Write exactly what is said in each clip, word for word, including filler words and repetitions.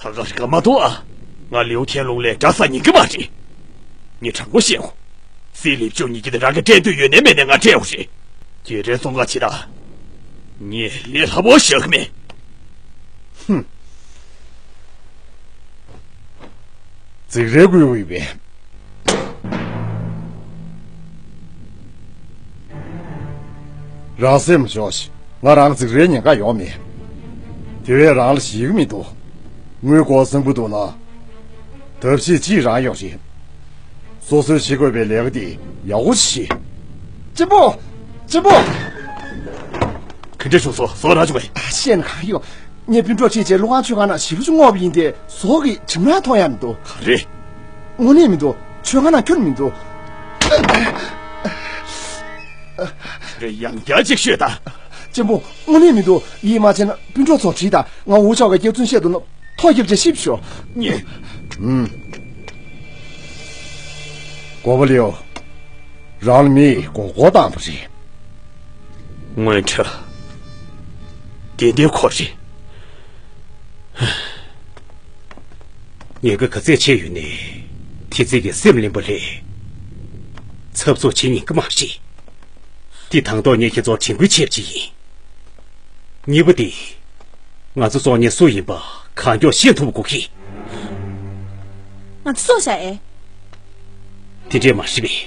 ད་ག་རེ་ག་མ་གཏོགས་ཨ། ང་ལིའུ་ཐན་ལུང་ལས་འདྲ་ས་ཉན་གི་མ་རེད། ངས་དྲང་པོ་བཤད་འོ། སྲིད་ལེབ་ཅུང་ཉིད་ཀྱིས་རང་གི་སྤྲད་འདོད་ཡོད་ནའི་མེད་ནའི་ང་སྤྲད་འོ་རེད། རྒྱལ་ཕྲན་བཙོང་ཁ་བྱེད་ད། ངས་ལས་སླ་པོ་བཞག་གི་མེད། ཧུམ། རྫིག་རལ་བསྐུལ་བ་ཡིན་པས། རང་སེམས་ཞོག་ཤིག་ང་རང་རྫིག་རལ་ཉེན་ཁ་ཡོང་མེད། དེ་བས་རང་ལ་ཞེད་ཀྱི་མི་འདུག་དངུལ་སྒོར་སེང་པོ་འདུག་ན། ཐབས་ཤེས་ཅིག་རང་ཡོང་རེད། སོ་སོས་བྱེད་དགོས་པའི་ལས་ཀ་དེ་ཡག་པོ་ཞིག་གཅེན་པོ། གཅེན་པོ། ག་འདྲ་བྱུང་སོང་། ཟོག་རག་བྱུང་བས། ཨ། བཤད་ན་གང་ཡོང་། ངས་སྤུན་གྲོགས་ཁྲིད་བྱས་ཀླུ་ཁང་མཆོད་ཁང་ནང་ཞེ་པོ་ཅིག་བསྔོགས་པ་ཡིན་ཏེ་ཟོག་གི་དྲི་མ་མཐོང་ཡ་མི་འདུག་ག་རེ། དངོས་གནས་མི་འདུག་མཆོད་ཁང་ནང་ཁྱོན་མི་འདུག་རེ་ཡང་བསྐྱར་ཅིག་ཤོད་དང་། གཅེན་པོ། དངོས་གནས་མི་འདུག་ཡིད་མ་ཆེས་ན་སྤུན་གྲོགས་ཚོར་དྲིས་དང་། ང་འུ་ཅག་གི་སྐྱག་རྫུན་བཤད་འདུག་ན་ཐོ་རྒྱབ་བྱས་ཤེས་ཤོག་ངས། ཨུམ། གོ་བ་ལེའོ། རང་ལ་མིས་མགོ་སྐོར་བཏང་བ་རེད། སྔོན་ཁྲ། དེ་འདྲའི་ཁོ་རེད། ཉེན་ཁ་ག་ཚད་ཆེ་ཡོད་ནའི། དེ་ཚིག་གི་སེམས་ལེན་པ་ལས། འཚབ་འཚུབ་བྱེད་ཉན་གི་མ་རེད། འདི་དང་ཐོག་ངས་ཁྱེད་ཚོར་དྲན་སྐུལ་བྱས་པ་ཅིག་ཡིན། གཉིས་པ་དེ། ང་ཚོ་བཙོང་མཁན་སུ་ཡིན་པ་གང་མགྱོགས་ཤེས་ཐུབ་དགོས་ཀྱི། ང་ཚོ་བཙོང་བཞག་ཨེ། དེ་འདྲས་མ་རེད་པས།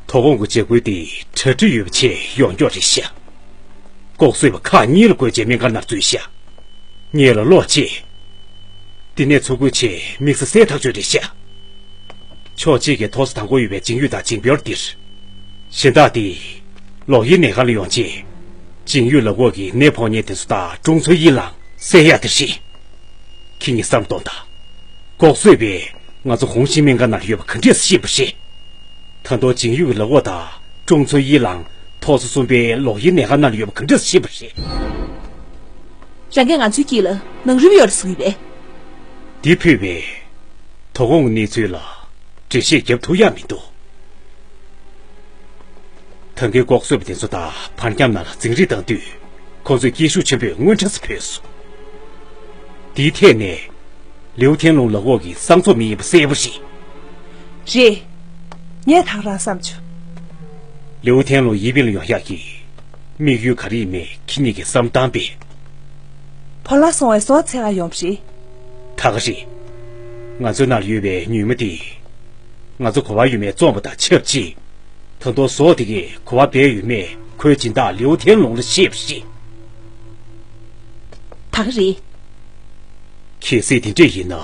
དོ་དགོང་གི་འཇབ་རྒོལ་དེ་གྲ་སྒྲིག་ཡོད་པ་བྱས་ཡོང་མགྱོགས་རེད་ཤག་ལྐོག་གསོད་པ་ཁག་གཉིས་ལ་བགོས་བྱས་སྨན་ཁང་ནང་འཛུལ་ཤག་ངེད་ལ་བློ་གཅིག་དེ་ནས་འཚོ་རྒོལ་བྱས་དམིགས་ས་གསལ་ཐག་ཆོད་རེད་ཤག་ཕྱོགས་གཅིག་གིས་ཐོག་ས་དང་པོ་ཡོད་པའི་ཅིང་ཡུས་དང་ཅིང་པེར་འདིར། གཞན་དག་དེ། ལོག་དབྱེའི་ནད་ཁང་ལ་ཡོང་རྗེས། ཅིང་ཡུས་ལག་འོག་གི་ནད་ཕོག་མཁན་དེ་ཚོ་དང་ཀྲུང་ཚོའི་དབྱིན་ལང་བསད་ཡག་དེ་རེད། ཁྱེད་གཉིས་བསམ་གཏོང་དང་། ལྐོག་གསོད་པས་ང་ཚོ་ཧུང་ཤིང་སྨན་ཁང་ནང་ཡོད་པ་ག་འདྲས་ཤེས་པ་རེད། ད་དུང་ཅིང་ཡུས་ཀྱི་ལག་འོག་དང་ཀྲུང་ཚོའི་དབྱིན་ལང་ཐོག་ས་གསུམ་པའི་ལོག་དབྱེའི་ནད་ཁང་ནང་ཡོད་པ་ག་འདྲས་ཤེས་པ་རེད། རང་གིས་ང་ཚོའི་དཀྱིལ་ལ་ནང་རིམ་ཡོད་རེད་གསུངས་ཡོད་པས། འདི་ཕུད་པས། དོ་དགོང་གི་གནས་ཚུལ་ལ་འགྲེལ་བཤད་རྒྱབ་ཐུབ་ཡག་མི་འདུག་ད་གིན་ལྐོག་གསོད་པ་དེ་ཚོ་དང་བར་ཁྱམས་ནང་ལ་འཛིང་རེས་བཏང་དུས། ཁོང་ཚོས་སྐད་ཤུགས་ཆེན་པོས་རྔུལ་ཁྲག་ཙམ་བོས་སོང་། དེའི་ཐད་ནས། ལིའུ་ཐན་ལུང་ལག་འོག་གི་གསང་ཚོགས་མི་ཡིན་པ་གསལ་པོ་རེད། རེད། ངས་ད་ག་རང་བསམ་བྱུང་། ལིའུ་ཐན་ལུང་ཡིན་པིན་ལ་ཡོང་ཡག་གི་དམིགས་ཡུལ་ག་རེ་ཡིན་མིན་ཁྱེད་གཉིས་ཀྱིས་བསམ་བློ་བཏང་པས། བོ་ལ་སོང་བའི་ཟོག་འཚོལ་ག་ཡོང་བ་རེད། ད་ག་རེད། ང་ཚོའི་ནང་ལ་ཡོད་པའི་ཉུལ་མ་དེ། ང་ཚོ་གོ་བ་ཡོད་མེད་བཙོངས་པ་དང་ཆབས་ཅིག་ད་དུང་ཟོག་དེ་གས་གོ་བ་སྦས་ཡོད་མེད་ཁོའི་སྦྱིན་བདག་ལིའུ་ཐན་ལུང་ལ་བཤད་པ་རེད། ད་ག་རེད། གལ་སྲིད་དེ་འདྲས་ཡིན་ན།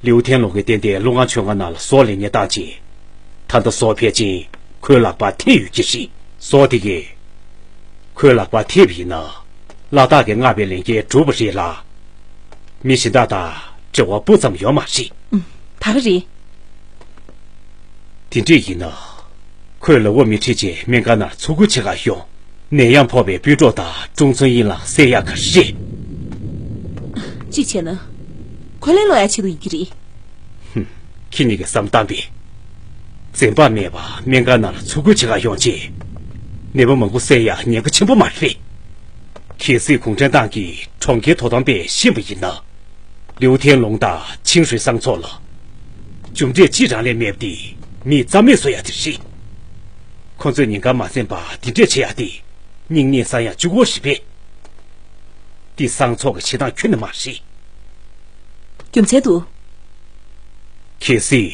ལིའུ་ཐན་ལུང་གིས་གཏན་གཏན་ཀླུ་ཁང་མཆོད་ཁང་ནང་ལ་ཟོག་ལེན་མཁན་བཏང་རྗེས། ད་ལྟ་ཟོག་ཕལ་ཆེར་ཁོའི་ལག་པར་ཐེབས་ཡོད་ཀྱི་རེད། ཟོག་དེ་གས་ཁོའི་ལག་པར་ཐེབས་ཡིན་ན། ལ་དྭགས་ཀྱིས་མངགས་པའི་ལས་འགན་གྲུབ་པ་རེད་ལ། མི་གཞན་དག་དང་འབྲེལ་བ་སྤུ་ཙམ་ཡོད་མ་རེད། ཨུམ། ད་ག་རེད། དེ་འདྲས་ཡིན་ན། ཁོས་ལག་འོག་མི་ཁྲིད་བྱས་སྨན་ཁང་ནང་འཚོ་རྒོལ་བྱེད་ག་ཡོང་། ནད་ཡམས་ཕོག་པའི་སྤུན་གྲོགས་དང་ཀྲུང་ཚོན་དབྱིན་ལང་བསད་ཡག་ག་རེད། གཅིག་བྱས་ན། ཁོ་ལན་སློག་ཡག་ཆེད་དུ་ཡིན་གྱི་རེད། ཧུམ། ཁྱེད་གཉིས་ཀྱིས་བསམ་བཏང་པས། འཛེམ་བག་མེད་པར་སྨན་ཁང་ནང་ལ་འཚོ་རྒོལ་བྱེད་ག་ཡོང་རྗེས། ནད་པ་མང་པོ་བསད་ཡག་ཉེན་ཁ་ཆེན་པོ་མ་རེད། གལ་སྲིད་གུང་ཁྲན་ཏང་གི་གྲོང་ཁྱེར་དོ་དམ་པས་ཤེས་པ་ཡིན་ན། ལིའུ་ཐན་ལུང་དང་ཆིང་ཧྲུའེ་གསང་ཚོགས་ལ། མཇུག་འབྲས་ཅི་རང་ལས་མེད་པ་དེ་མིས་རྩ་མེད་བཟོ་ཡག་དེ་རེད། ཁོ་ཚོས་ཉེན་ཁ་མ་སེམས་པར་འདི་འདྲས་བྱེད་ཡག་དེ། སྙིང་ནད་ཟ་ཡག་གཅིག་པོ་རེད་པས། འདི་གསང་ཚོགས་ཀྱི་བྱེད་སྟངས་ཁྱོན་ནས་མ་རེད། རྒྱུ་མཚན་དུ། གལ་སྲིད།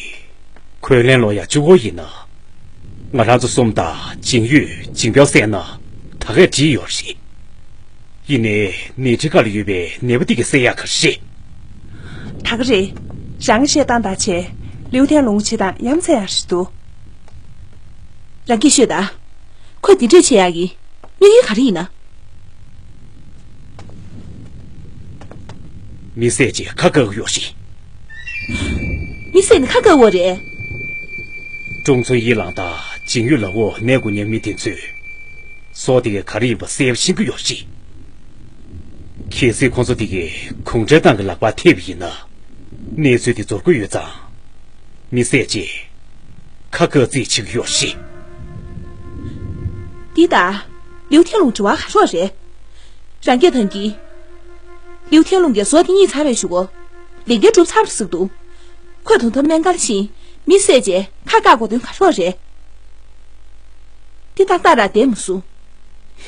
ཁོས་ལན་སློག་ཡག་གཅིག་པོ་ཡིན་ན། ང་རང་ཚོ་གསུམ་དང་ཅིང་ཡུས་ཅིང་པའོ་བསད་ན། ད་གས་འགྲིག་ཡོད་རེད། ཡིན་ནའི་ནད་ཁྲི་ཁ་ལ་ཡོད་པའི་ནད་པ་འདི་གིས་བསད་ཡག་ག་རེད། ད་ག་རེད། རང་གི་བཤད་སྟངས་དང་བྱས། ལིའུ་ཐན་ལུང་བྱེད་སྟངས་ཡ་མཚན་ཡག་རེད་འདུག་རང་གིས་ཤོད་ད། ཁོས་འདི་འདྲས་བྱེད་ཡག་གི་དམིགས་ཡུལ་ག་རེ་ཡིན་ན། མི་བསད་ཅེས་ཁ་བཀག་ཡོད་རེད། མི་བསད་ནས་ཁ་བཀག་པ་རེད། ཀྲུང་ཚོན་དབྱིན་ལང་དང་ཅིང་ཡུས་ལག་འོག་ནད་འགོ་ཉེན་མི་དེ་ཚོས། ཟོག་དེ་གས་ག་རེ་ཡིན་པ་གསལ་པོ་ཤེས་ཀྱི་ཡོད་རེད། གལ་སྲིད་ཁོང་ཚོ་དེ་གས་གུང་ཁྲན་ཏང་གི་ལག་པར་ཐེབས་པ་ཡིན་ན། གནས་ཚུལ་དེ་རྫོགས་ཀྱི་ཡོད་ཙང་། མི་བསད་ཅེས། ཁ་བཀག་རྩིས་བྱེད་ཀྱི་ཡོད་རེད། འདི་ལྟ། ལིའུ་ཐན་ལུང་དྲི་བ་ག་རེ་རེད། རང་སྐད་ཐང་གིས། ལིའུ་ཐན་ལུང་གིས་བཟོ་དེ་གཉིས་ཚར་བའི་གཞུག་གུ། ལས་འགན་གྲུབ་ཚར་བ་ཟེར་འདུག་ཁོས་ད་ལྟ་སྨན་ཁང་ཕྱིན། མི་བསད་རྗེས་ཁ་བཀག་དགོས་དོན་ག་རེ་རེད། དེ་ཏག་ཏག་ར་བསྡད་མ་སོང་།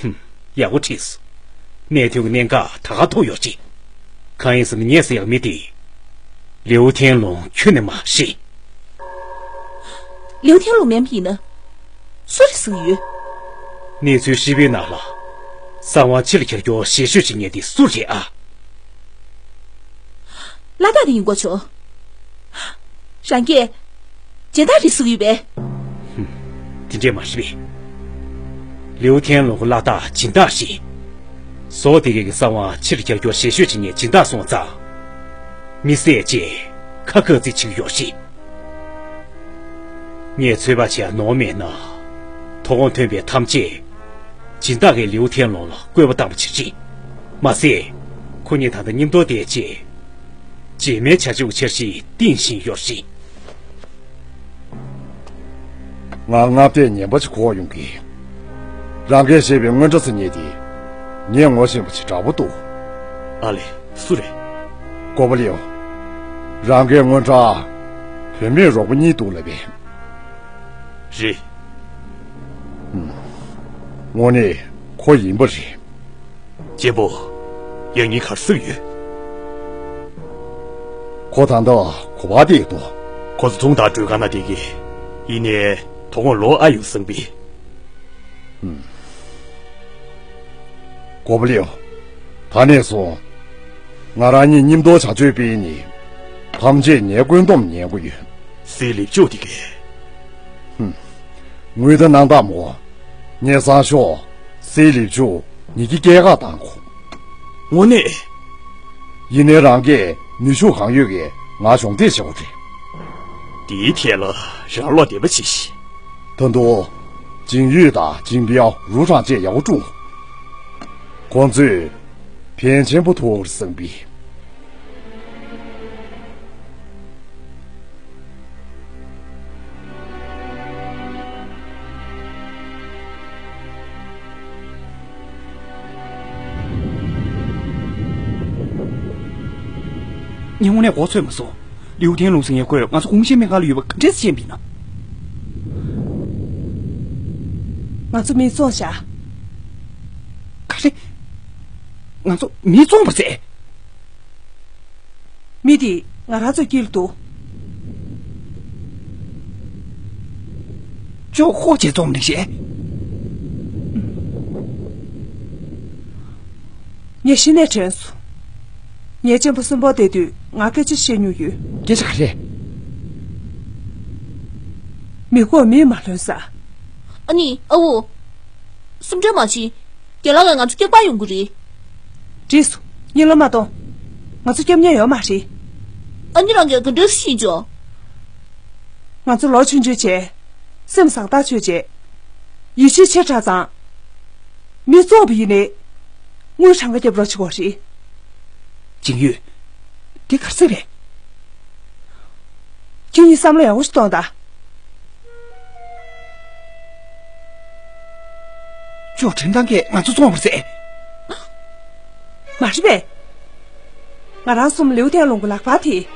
ཧུམ། ཡག་པོ་བྲིས་སོང་། གནད་དོན་གྱི་གནད་འགག་ད་ག་ཐུག་ཡོད་ཅིག་གང་ཡིན་ཟེར་ན་ངས་ཟེར་ཡག་མི་དེ། ལིའུ་ཐན་ལུང་ཁྱོན་ནས་མ་ཤེས། ལིའུ་ཐན་ལུང་མིན་པ་ཡིན་ན། སུ་རེད་ཟེར་གྱི་ཡོད། གནས་ཚུལ་ཧྲིལ་པོའི་ནང་ལ། གསང་བ་ཕྱི་ལ་འཁྱེར་རྒྱུ་ཞེ་ཤོས་བྱེད་མཁན་དེ་སུ་རེད་ཨ། ལ་དྭགས་དེ་ཡིན་དགོས་བྱུང་། རང་གིས། སྦྱིན་བདག་རེད་ཟེར་གྱི་ཡོད་པས། ཧུམ། དེ་འདྲས་མ་རེད་པས། ལིའུ་ཐན་ལུང་གི་ལ་དྭགས་སྦྱིན་བདག་རེད། ཟོག་དེ་གའི་གི་གསང་བ་ཕྱིར་རྒྱག་རྒྱུ་ཞེ་ཤོས་བྱེད་མཁན་སྦྱིན་བདག་སོང་ཙང་། མི་བསད་རྗེས་ཁ་ཁ་རྩིས་བྱེད་ཀྱི་ཡོད་རེད། ངས་ཚོད་དཔག་བྱས་ནོར་མེད་ན། དོ་དགོང་ཐོན་པའི་ཐམས་ཅད། སྦྱིན་བདག་གིས་ལིའུ་ཐན་ལུང་ལ་བཀོད་པ་བཏང་བ་ཅིག་རེད། མ་ཟད། ཁོ་གཉིས་ད་ལྟ་མཉམ་དུ་བསྡད་རྗེས། རྗེས་མའི་བྱ་སྤྱོད་ཀྱི་འཆར་གཞི་བཏིང་བཞིན་ཡོད་རེད། ང་སྔ་ལྟས་ངན་པ་ཅིག་གོ་ཡོང་གི། རང་གིས་བཤད་པའི་སྔོན་གྲྭ་ཟེར་མཁན་དེ། ངས་ངོ་ཤེས་པ་ཅིག་འདྲ་པོ་འདུག་ཨ་ལེ། སུ་རེད། གོ་པ་ལེའོ། རང་གིས་སྔོན་གྲྭ། བུད་མེད་རོགས་པ་གཉིས་འདུག་ལབ་པས། རེད། ཨུམ། དངོས་གནས་ཁོ་ཡིན་པ་རེད། གཅེན་པོ། ཡང་སྙིང་གར་སུ་ཡོད། ཁོ་ད་ལྟ་གོ་བ་དེ་འདུག་ཁོ་ཚོ་ཚོང་དང་སྤྲོད་ཁང་ན་བསྡད་ཀྱི། ཡིན་ནའི་དོ་དགོང་ལོག་ཨ་ཡོང་བསམ་པས། ཨུམ། གོ་པ་ལེའོ། ད་ནས་བཟུང་། ང་རང་གཉིས་མཉམ་དུ་བྱ་སྤྱོད་སྤེལ་ནས། ཐམས་ཅད་ངའི་བཀོད་འདོམས་ཉན་དགོས་ཡོད། སྲིད་ལེབ་ཅོག་དེ་གས། ཧུམ། ངུས་ད་སྣང་དག་མོ། ངས་སང་ཞོགས་སྲིད་ལེབ་ཅོག་ཉིད་ཀྱི་སྐྱེལ་ག་བཏང་གོ། དངོས་གནས། ཡིན་ནའི་རང་གིས་ནུས་ཤུགས་གང་ཡོད་ཀྱིས་ང་གཞོགས་འདེགས་བྱེད་དགོས་རེད། དེའི་ཐད་ལ་རང་བློ་བདེ་པོ་བྱེད་ཤིག་ད་དུང་། ཅིང་ཡུས་དང་ཅིང་པིའོ་རུ་ཁྲང་བཅས་ཡག་པོ་སྲུང་། ཁོང་ཚོས་ཕན་ཆེན་པོ་ཐོགས་བསམ་པས། ངས་དངོས་གནས་མགོ་ཚོས་མ་སོང་། ལིའུ་ཐན་ལུང་ཟེར་མཁན་ཁོས་ང་ཚོ་གུང་ཤིན་སྨན་ཁང་ལ་ཡོད་པ་ག་འདྲས་ཤེས་པ་ཡིན་ན། ང་ཚོ་མི་བཙོང་བཞག་ག་རེ། ང་ཚོ་མི་བཙོང་བ་རེད། མི་དེ་ང་རང་ཚོའི་དཀྱིལ་དུ། ཅོག་ཧོ་ཅེ་བཙོང་ནི་ཞེས། ངས་གཞི་ནས་དྲན་སོང་། ངའི་གཅེན་པོ་གསོན་པོ་བསྡད་དུས་ང་སྐད་ཆ་བཤད་མྱོང་ཡོད། སྐད་ཆ་ག་རེ། མི་དགོས་མིས་མ་ལོན་ས། ཨ་ནི་ཨ་འུ། སེམས་ཁྲལ་མ་བྱེད། རྒན་ལགས་ཀྱིས་ང་ཚོ་སྐྱོབ་ག་ཡོང་གི་རེད། འགྲིག་སོང་། གཉིད་ལོག་མ་གཏོང་། ང་ཚོ་སྐྱོབ་མཁན་ཡོད་མ་རེད། ཨ་ནི་རང་གིས་ག་འདྲ་ཤེས་བྱུང་། ང་ཚོ་ལོ་ཆུང་ཆུང་བྱས། སེམས་བཟང་ཐག་ཆོད་བྱས། ཡིད་ཆེས་ཆེ་དྲགས་ཙང་། མི་བཙོང་བ་ཡིན་ནའི། དངུལ་གྲངས་ཀ་རྒྱབ་རོགས་བྱེད་དགོས་རེད། ཅིང་ཡུས། འདི་ག་རེ་ཟེར་རེད། ཁྱེད་གཉིས་བསམ་བློ་ཡག་པོ་ཞིག་གཏོང་དང་། ཅོ་ཁྲིན་ཏང་གིས་ང་ཚོ་བཙོང་བ་རེད། མ་རེད་པས། ང་རང་གསུམ་ལིའུ་ཐན་ལུང་གི་ལག་པར་ཐེབས།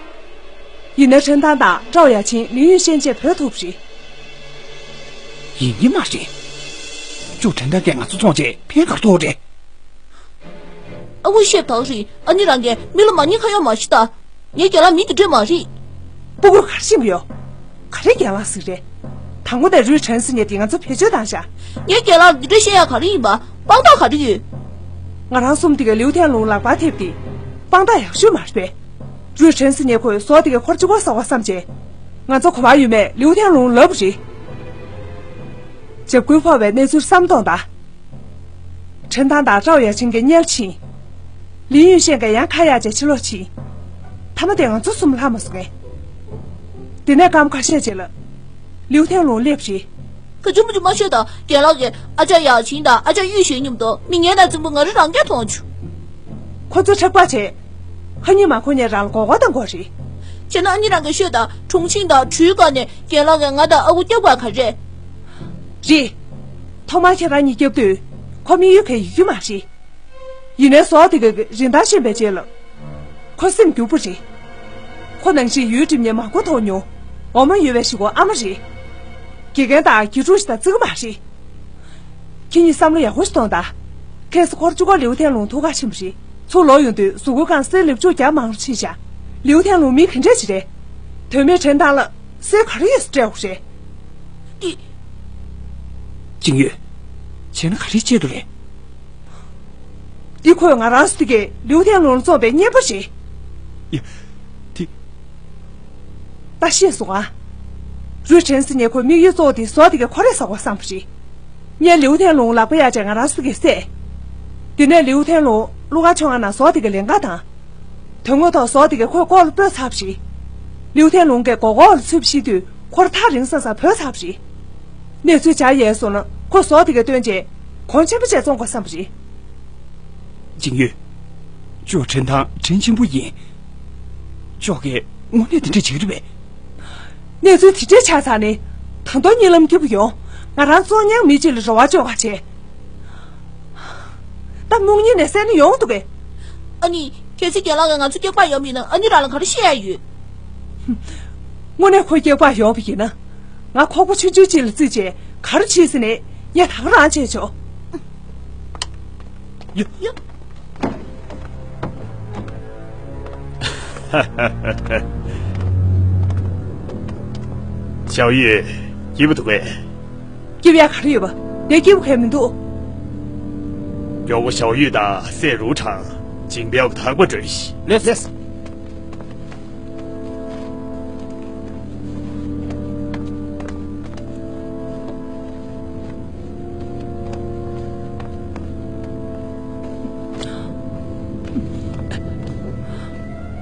ཡིན་ནའི་ཁྲིན་ཏང་དང་ཀྲའོ་ཡ་ཆིན་ལི་ཡུན་ཤན་བཅས་བྲོས་ཐུབ་རེད། ཡིན་གྱི་མ་རེད། ཅོ་ཁྲིན་ཏང་གིས་ང་ཚོ་བཙོང་རྗེས་ཕན་ག་རེ་ཐོགས་རེད། ཨ་ཁུ་བཤད་པ་རེད། ཨ་ནི་རང་གིས་མི་ལ་མ་ཉེས་ཁ་གཡོག་མ་བྱེད་ད། ངའི་རྒན་ལགས་མི་དེ་འདྲས་མ་རེད། སྤུ་གུར་ག་རེ་ཤེས་ཀྱི་ཡོད། ག་རེ་རྒན་ལགས་ཟིག་རེད། དང་པོ་དེ་རུས་ཁྲེན་ཟེར་མཁན་དེ་ང་ཚོ་བེད་སྤྱོད་བཏང་ཤག་ངའི་རྒན་ལགས་ལ་དེ་འདྲས་བཤད་ཡག་ག་རེ་ཡིན་པ། དཔང་རྟགས་ག་རེ་ཡོད། ང་རང་གསུམ་དེ་གའི་ལིའུ་ཐན་ལུང་ལག་པར་ཐེབས་ཏེ། དཔང་རྟགས་ཡག་ཤོས་མ་རེད་པས། རུས་ཁྲེན་ཟེར་མཁན་ཁོས་ཟོག་དེ་གའི་འཁོར་གཅིག་པོ་ཟ་བ་བསམ་བྱས། ང་ཚོ་གོ་བ་ཡོད་མེད་ལིའུ་ཐན་ལུང་ལབ་པ་རེད། འཇབ་རྒོལ་ཕོག་པའི་གནས་ཚུལ་བསམ་གཏོང་དང་། ཁྲེན་ཏང་དང་ཀྲའོ་ཡ་ཆིན་གྱིས་བརྙས་ཕྱིན། ལི་ཡུན་ཤན་གྱིས་ཡང་ཁ་གཡར་བྱས་ཕྱིར་ལོག་ཕྱིན། མཐའ་མ་དེ་ང་ཚོ་གསུམ་ལྷག་མ་སོང་ངས། དེ་ནས་སྐར་མ་ཁ་ཤས་རྗེས་ལ། ལིའུ་ཐན་ལུང་སླེབས་རེད། ཁ་ཆུང་མ་ཆུང་མ་བཤད་དང་། རྒན་ལགས་ཀྱིས་ཨ་ཅག་ཡ་ཆིན་དང་ཨ་ཅག་ཡུས་ཤིན་མཉམ་དུ་མི་ངན་དང་རྫུན་པོ་ང་རི་རང་སྐད་མཐོང་བྱུང་། ཁོ་ཚོས་ཁྲག་པ་བྱས། ཧ་ཉི་མ་ཁོ་གཉིས་རང་ལ་མགོ་སྐོར་གཏོང་དགོས་རེད། བྱས་ན་ཨ་ནི་རང་གིས་ཤོད་དང་། ཁྲུང་ཆིང་དང་གྲུའི་སྒང་ནས་རྒན་ལགས་ཀྱིས་ང་དང་ཨ་ཁུ་སྐྱོབ་དགོས་ག་རེད། རེད། ཐོག་མར་ཁྱེད་རང་གཉིས་སྐྱོབ་དུས། ཁོ་དམིགས་ཡུལ་ག་ཡོད་ཀྱི་མ་རེད། ཡིན་ནའི་ཟོག་དེ་གའི་རིན་ཐང་ཤེས་པའི་རྗེས་ལ། ཁོ་སེམས་སྐྱོ་པོ་རེད། ཁོ་ནང་བཞིན་ཡུལ་འགྲིམ་ནས་མ་གོ་མཐོང་མྱོང་། འོ་མ་ཡོད་པའི་གཞིས་འགོ་ཨ་མ་རེད། དགེ་རྒན་དང་དགེ་ཕྲུག་ཞིག་དང་བརྩི་གི་མ་རེད། ཁྱེད་གཉིས་བསམ་བློ་ཡག་པོ་ཞིག་གཏོང་དང་། ཁ་སང་ཁོ་རང་གཅིག་པོ་ལིའུ་ཐན་ལུང་ཐུག་ག་ཕྱིན་པ་རེད། ཚུར་ལོག་ཡོང་དུས་གཟུགས་པོའི་སྒང་གསེར་ལེབ་ཅུང་རྒྱབ་མང་རུ་ཕྱིན་ཤག་ལིའུ་ཐན་ལུང་མི་ག་འདྲས་ཞིག་རེད། དོན་མེད་དྲན་ཐང་ལ་གསེར་ག་རེ་ཡོད་ས་སྤྲད་དགོས་རེད། འདི། ཅིང་ཡོས། བྱས་ན་ག་རེ་བྱེད་དགོས་རེད། འདི་ཁོས་ང་རང་ཚོ་གི་ལིའུ་ཐན་ལུང་ལ་བཙོངས་པའི་གཉེན་པོ་རེད། ཡ། དེ། ད་ཤེས་སོང་ཨ། རུས་དྲན་ཟེར་མཁན་ཁོའི་དམིགས་ཡུལ་གཙོ་བོ་དེ་ཟོག་དེ་གའི་ཁོ་རེ་ཟ་དགོས་བསམ་པ་རེད། ངས་ལིའུ་ཐན་ལུང་ལག་པ་གཡར་བྱས་ང་རང་ཚོ་གིས་བསད། དེ་ནས་ལིའུ་ཐན་ལུང་ཀླུ་ཁང་ཕྱོགས་སྒང་ནས་ཟོག་དེ་གའི་ལེན་ག་བཏང་། དོན་དངོས་ཐོག་ཟོག་དེ་གའི་ཁོའི་ལྐོག་ལ་སྤོས་ཚར་བ་རེད། ལིའུ་ཐན་ལུང་གིས་སྒོ་ཁོག་ལ་ཚུད་པ་ཤེས་དུས་ཁོ་རང་ཐག་རིང་ས་ས་བྲོས་ཚར་བ་རེད། གནས་ཚུལ་ཇ་ཡལ་སོང་ན་ཁོ་ཟོག་དེ་གའི་བཏོན་བྱས་གོང་ཆེན་པོ་བྱས་བཙོང་དགོས་བསམ་པ་རེད། ཅིང་ཡོས། ཅོ་དྲན་ཐང་དྲིན་ཆེན་པོ་ཡིན། ཅོ་གིས་དངོས་གནས་དེ་འདྲ་བྱེད་ཀྱི་རེད་པས། གནས་ཚུལ་དེ་འདྲ་ཆགས་ཚར་ནས་ད་དུང་གཉིད་ལམ་སྐྱིད་པོ་ཡོང་། ང་རང་བཙོང་མཁན་མི་གཅིག་ལ་རེ་བ་བཅོལ་ག་བྱས། ད་སྨུག་ཉིན་ནས་བསད་ན་ཡོང་འདུག་གས། ཨ་ནི། གལ་སྲིད་རྒན་ལགས་ཀྱིས་ང་ཚོ་སྐྱག་པ་ཡོང་བ་ཡིན་ན་ཨ་ནི་རང་ལ་ག་རེ་བཤད་ཡ་ཡོད། དངོས་གནས་ཁོ་སྐྱག་པ་ཡོང་བ་ཡིན་ན། ང་ཁོག་པ་ཆུང་ཆུང་གཅིག་ལ་བརྩིས་བྱས་ག་རེ་བྱེད་ཟེར་ནས་ངས་ད་ག་རང་བྱས་ཆོག་ཡ། ཡ། ཞའོ་ཡུས། སྐྱིད་པོ་འདུག་གས། སྐྱིད་པ་ཡ་ག་རེ་ཡོད་པ། དེ་སྐྱིད་པོ་གང་ཡང་མི་འདུག་མགྱོགས་པོ་ཞའོ་ཡུས་དང་སྲས་རུའུ་ཁྲང་ཇིང་པའོ་གི་ཐག་པ་བྲོས་ཤིག་ལེགས་ལེགས།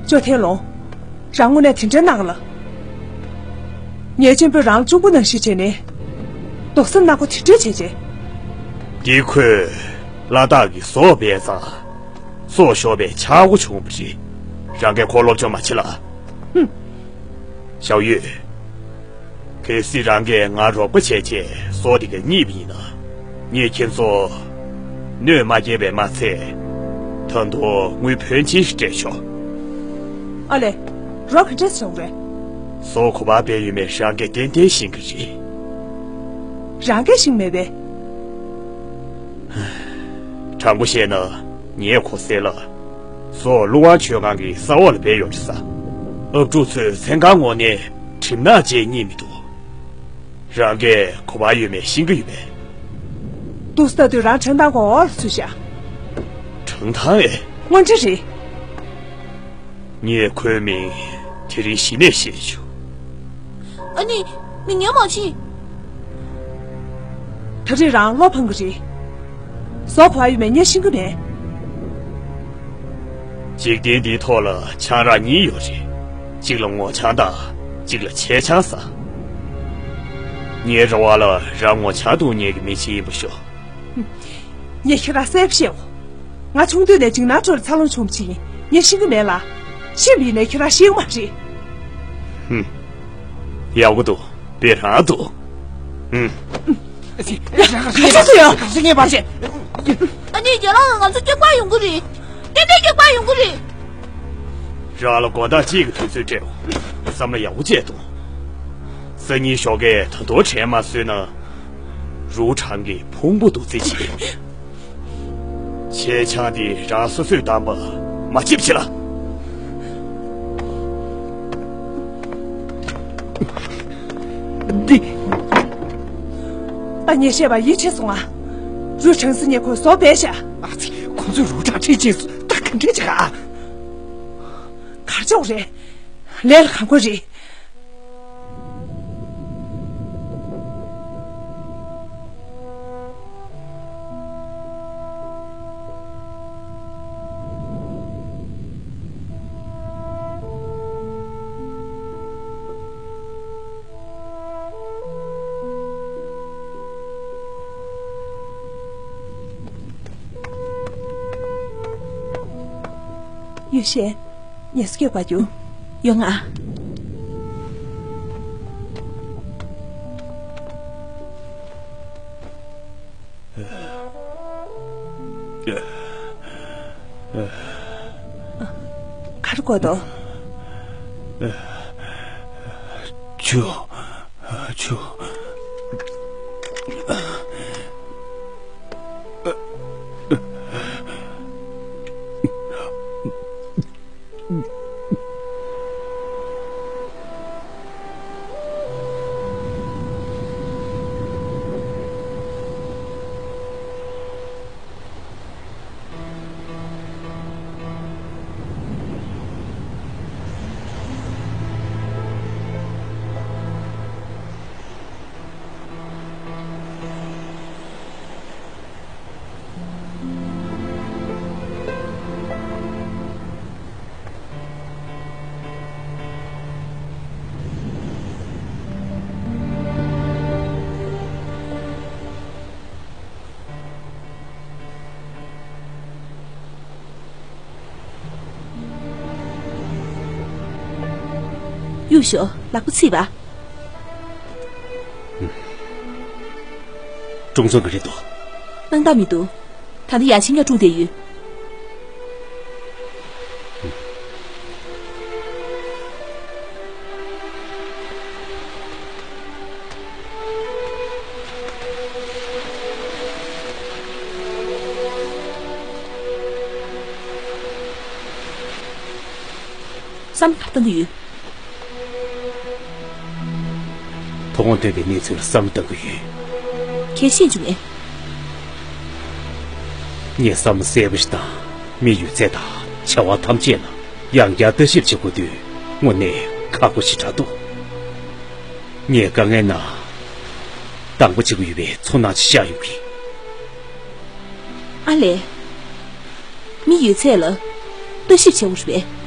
ཅོ་ཐེན་ལོང་། རང་དངོས་གནས་དེ་འདྲའི་གནག་ལ། ངའི་གཅེན་པོས་རང་གཅུང་པོ་ནང་བཞིན་བྱས་ནས། རྡོག་སེམས་ནག་པོ་དེ་འདྲས་བྱས་རྗེས། འདི་ཁོས་ལ་དྭགས་ཀྱི་ཟོག་སྦས་ཙང་། སྲོག་ཤོར་བའི་ཆག་སྒོ་བྱུང་བ་རེད། རང་གིས་ཁོ་སློབ་སྦྱོང་མ་བྱེད་ལ། ཧུམ། ཞའོ་ཡུས། གལ་སྲིད་རང་གིས་ང་རོགས་པ་བྱས་རྗེས་ཟོག་དེ་ག་རྙེད་པ་ཡིན་ན། ངས་ཁྱེད་ཚོ་གནོད་མ་སྐྱེལ་བས་མ་ཚད། ད་དུང་དངུལ་ཕོན་ཆེན་ཞིག་སྤྲད་ཆོག་ཨ་ལས། རོགས་ག་འདྲས་བྱུང་རེད། ཟོག་ག་པར་སྦས་ཡོད་མེད་རང་གིས་ཏན་ཏན་ཤེས་ཀྱི་རེད། རང་གིས་ཤེས་མེད་པས། དྲང་པོ་བཤད་ན་ངས་ཁོ་བསད་ལ། ཟོག་ཀླུ་དབང་ཆོས་སྒང་གི་ས་འོག་ལ་སྦས་ཡོད་རེད་ཟེར། ཨབ་ཕྲུག་ཚོས་མཚན་གང་ངོ་ནས་གྲིབ་ནག་ཅེས་རྙེད་མི་འདུག་རང་གིས་ག་པར་ཡོད་མེད་ཤེས་ཀྱི་ཡོད་པས། འདུག་སེ་ལྟ་དུས་རང་དྲན་ཐང་གོ་འོག་ལ་ཚུད་ཤག་དྲན་ཐང་ཨེ། དངོས་འབྲེལ་རེད། ངས་ཁོའི་མིང་དེ་རིང་གཞི་ནས་ཤེས་བྱུང་། ཨ་ནི། མི་ངན་མ་བྱེད། ད་རེས་རང་བློ་ཕམ་གི་རེད། ཟོག་ག་པར་ཡོད་མེད་ངས་ཤེས་ཀྱི་མེད། འཇིག་རྟེན་འདིའི་ཐོག་ལ་ཆང་རག་གཉིས་ཡོད་རེད། གཅིག་ལ་ངོ་ཆང་དང་གཅིག་ལ་ཆས་ཆང་ཟེར། ངའི་རེ་བ་ལ་རང་ངོ་ཆང་འཐུང་མཁན་གྱི་མི་ཞིག་ཡིན་པ་ཤོག་ངས་ཁྱེད་རང་གསལ་པོ་བཤད་འོ། ང་ཆུང་དུས་ནས་འཇིགས་སྣང་ཁྲོད་ལ་འཚར་ལོངས་བྱུང་བ་ཞིག་ཡིན། ངས་ཤེས་ཀྱི་མེད་ལ། ཤེས་པ་ཡིན་ནའི་ཁྱེད་རང་ཤེས་ཀྱི་མ་རེད། ཧུམ། ཡག་པོ་འདུག་དཔེ་རང་འདུག་ཧུམ། ཡ། ག་ཚོད་ཡོད། ག་ཚོད་ངས་བར་ཆད། ཨ་ནི་རྒན་ལགས། ང་ཚོ་སྐྱག་པར་ཡོང་གི་རེད། ཏན་ཏན་སྐྱག་པར་ཡོང་གི་རེད། རང་ལ་དགོང་དག་གཅིག་གི་དུས་ཚོད་སྤྲད་འོ། བསམ་བློ་ཡག་པོ་བྱས་ཐོངས། སང་ཉིན་ཞོགས་ཀས་ད་དུང་དྲན་མ་སོས་ན། རུའུ་ཁྲང་གིས་ཕུང་པོ་རྡོག་རྫིས་བྱེད། ཆས་ཆང་དེ་རང་སོ་སོས་བཏང་པ་མ་བརྗེད་པ་བྱེད་ལ། འདི། ད་ངས་བཤད་པ་ཡིད་ཆེས་སོང་ང་། རུའུ་ཁྲང་ཟེར་མཁན་ཁོས་ཟོག་སྦས་ཤག་ཨ་ཙི། ཁོ་ཚོས་རུའུ་ཁྲང་ཁྲིད་ཕྱིན་སོང་། ད་ག་འདྲས་བྱེད་ག་གར་ཆོག་རེད། ལས་ལ་གང་དགོས་རེད། ཡུས་ཤན། ངལ་གསོ་རྒྱག་པར་རྒྱུགས། ཡོང་ང་། ག་ གར་དགོས་དོ། ཆུ། ཆུ། གཡུག་ཞོག་ལག་པ་ཚིག་པ། ཀྲུང་ཚང་གི་རེད་དོ། སྣང་དག་མི་འདུག་ད་ལྟ་ཡ་ཆེན་ཡར་སྒྲུང་བསྡད་ཡོད། བསམ་བློ་ག་རེ་བཏང་གི་ཡོད། ཐོག་ཁོངས་ཐོན་པའི་གནས་ཚུལ་ལ་བསམ་བློ་གཏང་གི་ཡོད། ཁྱེད་ཤེས་བྱུང་ངས། ངས་བསམ་བློ་གསལ་པོ་ཞིག་བཏང་། མི་ཡོད་ཚད་དང་བྱ་བ་ཐམས་ཅད་ལ་ཡང་བསྐྱར་ལྟ་ཞིབ་བྱེད་དགོས་དུས་དངོས་གནས་ཁག་པོ་ཞིག་ཆགས་འདུག་ངས་དཀའ་ངལ་ནང་དང་པོ་བྱེད་ཀྱི་ཡོད་པའི་ཚོར་སྣང་ཞིག་ཤར་ཡོང་གི། ཨ་ལས། མི་ཡོད་ཚད་ལ་ལྟ་ཞིབ་བྱེད་དགོས་རེད་པས།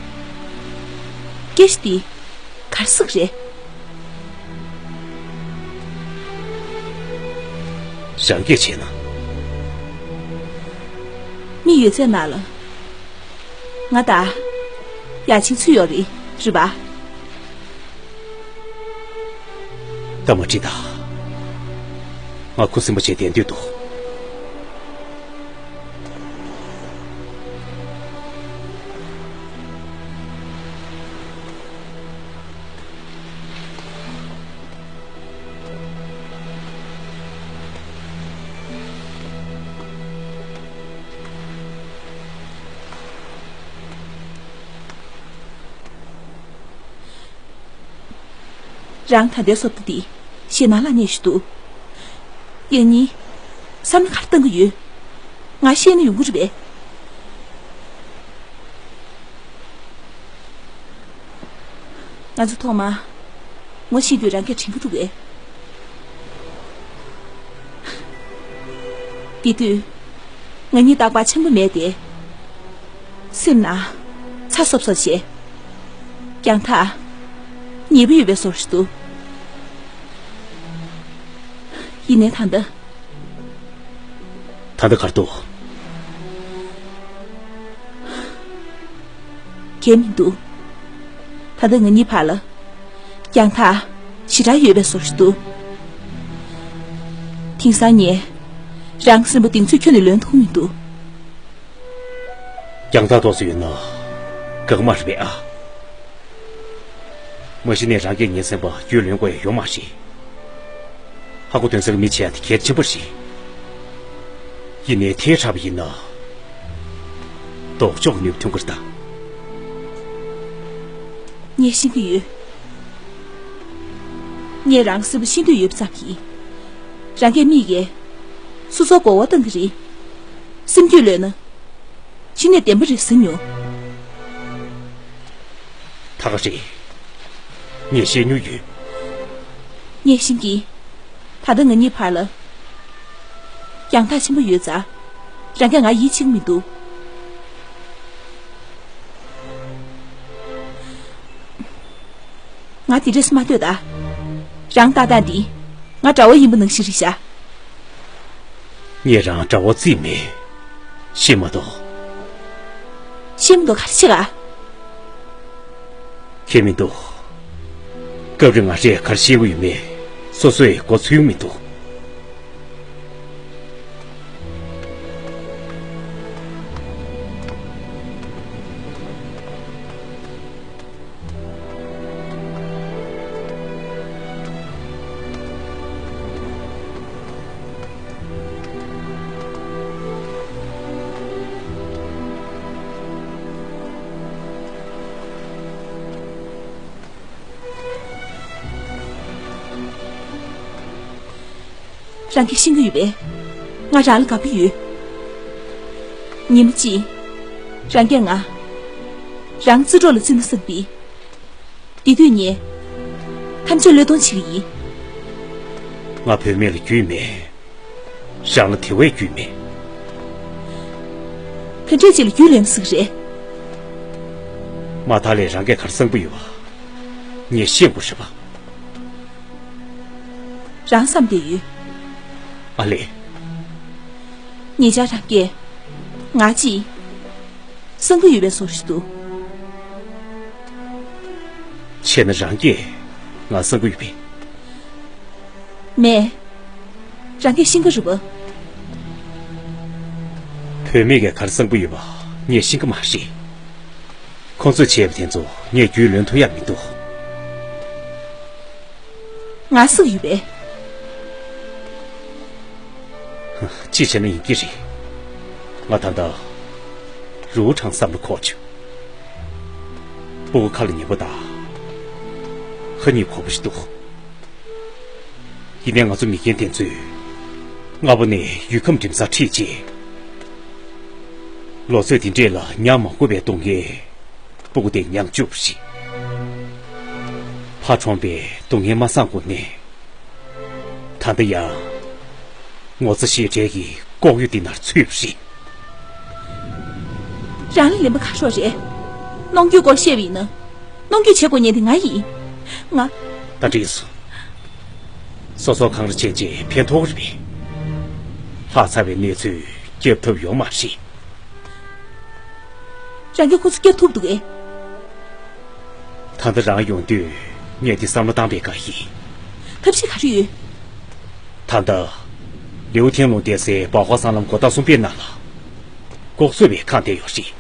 སྐད་ཆ་འདི་ག་རེ་ཟེར་གི་རེད། རང་སྐད་བྱས་ན། མི་ཡོད་ཚད་ནང་ལ་ང་དང་ཡ་ཆེན་ཚུད་ཡོད་རེད། རེད་པ། ད་མ་དྲིས་དང་། ང་ཁུ་སིམ་པོ་བྱས་བསྡད་འདོད་འདུག་རང་ད་ལྟའི་བཟོ་ལྟ་འདི་ཞེད་སྣང་ལངས་ནས་ཞུ་འདུག་ཡང་སྙིང་བསམ་བློ་ག་རེ་བཏང་གི་ཡོད། ང་ཤེས་ན་ཡོང་གི་རེད་པས། ང་ཚོ་ཐོག་མར་ངོ་ཤེས་དུས་རང་སྐད་དྲན་གྱི་འདུག་གས། དེ་དུས་ང་གཉིས་རྟག་པར་འཆམ་པོ་མེད་དེ། སེམས་ནང་ཚ་སོབ་སོབ་བྱས། རྒྱང་ཐག་ཉེ་པོ་ཡོད་པའི་བཟོ་ཞིག་འདུག་ཡིན་ནའི་ད་ལྟ། ད་ལྟ་ག་རེ་འདུག་གང་ཡང་མི་འདུག་ད་ལྟ་ང་གཉིས་བར་ལ་རྒྱང་ཐག་ཞེ་དྲག་ཡོད་པའི་བཟོ་ཞིག་འདུག་དེང་སང་ངས་རང་གི་སེམས་པ་གདེང་ཚོད་ཁྱོན་ནས་ལོན་ཐུབ་མི་འདུག་རྒྱང་ཐག་ཏོག་ཙམ་ཡོད་ན་དགའ་མ་རེད་པས་ཨ། མ་གཞི་ནས་རང་གིས་ངའི་སེམས་པ་རྒྱུས་ལོན་དགོས་ཡ་ཡོད་མ་རེད། ཧ་གོ་དོན་ཚན་མི་བྱེད་ཡ་དེ་གལ་ཆེན་པོ་རེད། ཡིན་ནའི་ཐལ་དྲགས་པ་ཡིན་ན། ལྡོག་ཕྱོགས་ནུས་པ་ཐོན་གི་རེད་ད། ངས་ཤེས་ཀྱི་ཡོད། ངས་རང་སེམས་པ་ཤེས་འདོད་ཡོད་པ་ཙམ་གྱིས། རང་སྐད་མིག་གིས་སོ་སོར་མགོ་བོ་བཏང་གི་རེད། སེམས་རྒྱུད་ལོན་ན། གཅིག་ནས་བདེན་པ་རེད་ཟེར་མྱོང་། ད་ག་རེད། ངས་བཤད་མྱོང་ཡོད། ངས་ཤེས་ཀྱི། ད་ལྟ་ང་གཉིས་བར་ལ་རྒྱང་ཐག་ཆེན་པོ་ཡོད་ཙང་། རང་གིས་ང་ཡིད་ཆེས་མི་འདུག་ང་དེ་འདྲས་མ་ལྟོས་ད། རང་ལྟ་སྟངས་འདི་ང་དགྲ་བོ་ཡིན་པ་ནང་བཞིན་རེད་ཤག་ངས་རང་དགྲ་བོ་བརྩིས་མེད། ཤེས་མ་གཏོགས། ཤེས་མི་འདུག་ག་རེ་བྱེད་ག་ཁྱད་མི་འདུག་སྐབས་རེ་ང་རས་ག་རེ་བཤད་ཀྱི་ཡོད་མེད་སོ་སོས་མགོ་ཚོད་མི་འདུག་རང་གིས་ཤེས་ཀྱི་ཡོད་པས། ང་རང་ལ་དགའ་པོ་ཡོད། ཉི་མ་གཅིག་རང་གིས་ང་རང་རྩེ་གྲོགས་ལ་བརྩི་ན་བསམ་པས། དེ་དུས་ངས་ཐམས་ཅད་བློས་གཏོང་བྱེད་ཀྱི་ཡིན། ང་བུད་མེད་ལ་རྒྱུས་མེད། རང་ལ་དེ་བས་རྒྱུས་མེད། ག་འདྲས་ཅིག་ལ་རྒྱུས་ལོན་སྲིད་རེད། མ་མཐའ་ལས་རང་གིས་ག་རེ་བསམ་གྱི་ཡོད་པ་ངས་ཤེས་དགོས་རེད་པ། རང་བསམ་བསྡད་ཡོད། ཨ་ལས། ཉེ་ཆར་རང་གིས་ང་ཅིག་གསང་གི་ཡོད་པའི་བཟོ་ཞིག་འདུག་བྱས་ན་རང་གིས་ང་གསང་གི་ཡོད་པས། མེད། རང་གིས་ཤེས་ཀྱི་རེད་པ། བུད་མེད་ཀྱིས་ག་རེ་གསང་གི་ཡོད་པ་ངས་ཤེས་ཀྱི་མ་རེད། ཁོང་ཚོས་བྱས་པ་དེ་ཚོ་ངས་རྒྱུས་ལོན་ཐུབ་ཡག་མི་འདུག་ང་གསང་གི་ཡོད་པས། ཅི་བྱས་ན་ཡིན་གྱི་རེད། ང་ད་ལྟ་རུའུ་ཁྲང་བསམ་བློ་འཁོར་བྱུང་། སྤུ་གུ་ཁ་ལ་ཉན་པོ་དང་། ཧ་ཉིད་གོ་པོ་ཞིག་འདུག་ཡིན་ནའི་ང་ཚོ་མི་རྒན་དེ་ཚོས་སྔ་པོ་ནས་ཡུལ་ཁམས་འགྲིམ་སར་ཁྲིད་རྗེས། ལོ་ཚོད་དེ་འདྲས་ལ་མྱངས་མ་དགོས་པའི་སྡུག་བསྔལ་སྤུ་གུ་དེ་མྱངས་བཅུག་པ་རེད། ཕ་གྲོངས་པའི་སྡུག་བསྔལ་མ་སངས་གོང་ནས། ད་ལྟ་ཡང་ངོ་ཚ་ཞེ་བྲལ་གྱི་ལྐོག་གཡོ་འདི་ནར་ཚུད་པ་རེད། རང་ལ་ལན་པ་ཁ་ཤོར་རེད། གནོང་འགྱོད་སྐོར་བཤད་པ་ཡིན་ན། གནོང་འགྱོད་བྱེད་དགོས་མཁན་དེ་ང་ཡིན། ང་། ད་འགྲིག་སོང་། སོ་སོ་གང་རུ་ཕྱིན་ཆད་ཕན་ཐོགས་རེད་པས། ལྷག་ཚ་བའི་གནས་ཚུལ་སྐྱབས་ཐུབ་ཡོད་མ་རེད། རང་གིས་ཁོ་ཚོ་སྐྱབས་ཐུབ་འདུག་གས། ད་ལྟ་རང་ཡོང་དུས་ངས་འདི་བསམ་བློ་བཏང་བའི་བཀའ་ཡིན། ཐབས་ཤེས་ག་རེ་ཡོད། ད་ལྟ། ལིའུ་ཐེན་ལུང་བསྡད་སའི་སྦག་སྦག་སྲང་ལམ་སྒོ་རྟགས་གསུམ་པའི་ནང་ལ། ལྐོག་གསོད་པའི་ཁང་དེ་ཡོད་རེད།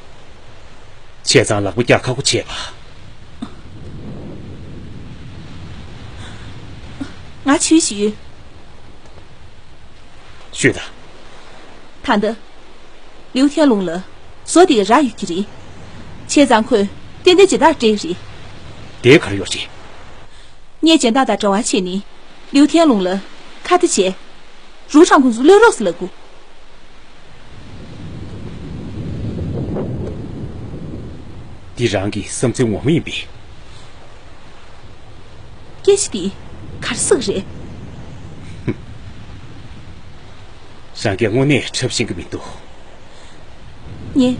བྱས་ཙང་ལག་པ་བཀྱག་ཁག་པོ་བྱས་པ། ང་ཆོས་ཞུས། ཤོད་དང་། ད་ལྟ། ལིའུ་ཐེན་ལུང་ལ་བཟོ་དེ་རག་ཡོད་ཀྱི་རེད། བྱས་ཙང་ཁོས་ཏན་ཏན་སྦྱིན་བདག་སྤྲད་ཀྱི་རེད། དེ་ག་རེ་ཡོད་རེད། ངས་སྦྱིན་བདག་དང་འབྲེལ་བ་བྱས་ནས་ལིའུ་ཐེན་ལུང་ལ་ཁ་བརྡ་བྱས། རུའུ་ཁྲང་ཁོང་ཚོ་གློད་རོགས་ཟེར་ལབ་དགོས། འདི་རང་གི་བསམ་ཚུལ་ངོ་མ་ཡིན་པས། སྐད་ཆ་འདི་ག་རེ་ཟེར་གི་རེད། རང་གིས་དངོས་གནས་འཁྲབ་ཤེས་ཀྱི་མི་འདུག་ངས་